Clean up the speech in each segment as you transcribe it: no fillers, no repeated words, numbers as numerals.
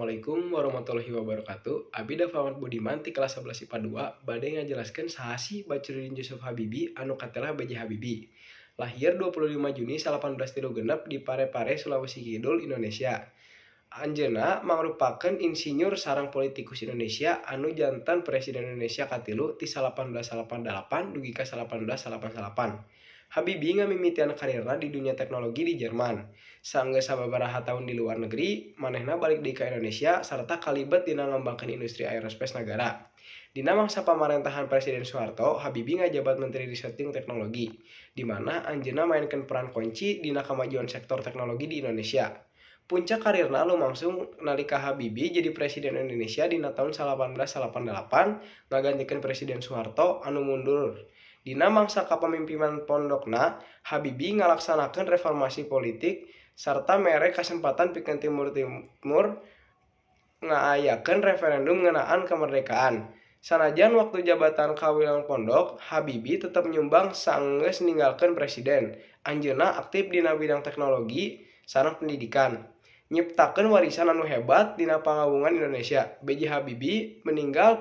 Assalamualaikum warahmatullahi wabarakatuh. Abi Dava Ahmad Budiman ti kelas 11 IPA 2 bade ngajelaskeun saha sih Bachrudin Jusuf Habibie anu katelah B.J. Habibie. Lahir 25 Juni 1836 di Parepare, Sulawesi Kidul, Indonesia. Anjeunna mangrupakeun insinyur sareng politikus Indonesia anu janten Presiden Indonesia katilu ti 1888 dugi ka 1899. Habibie ngamimitian karirna di dunia teknologi di Jerman. Sanggeus sababaraha taun di luar negeri, manehna balik deui ka Indonesia sarta kalibet dina ngembangkeun industri aerospace nagara. Dina mangsa pamarentahan Presiden Soeharto, Habibie ngajabat Menteri Riset jeung Teknologi, di mana anjeunna maenkeun peran kunci dina kamajuan sektor teknologi di Indonesia. Puncak karirna lumangsung nalika Habibie jadi Presiden Indonesia dina taun 1988 ngagantikeun Presiden Soeharto anu mundur. Dina mangsa kapamimpinan pondokna, Habibie ngalaksanakeun reformasi politik sarta mere kasempatan pikeun Timor Timur ngaayakeun referendum ngeunaan kemerdekaan. Sanajan waktu jabatan kawilang pondok, Habibie tetep nyumbang saenggeus ninggalkeun presiden. Anjeunna aktif dina bidang teknologi sareng pendidikan. Nyiptakeun warisan anu hebat dina pangawungan Indonesia. B.J. Habibie meninggal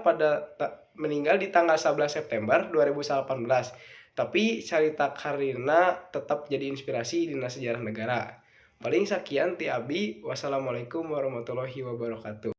di tanggal 11 September 2018. Tapi carita karirna tetap jadi inspirasi dina sejarah negara. Paling sakian ti abi. Wassalamualaikum warahmatullahi wabarakatuh.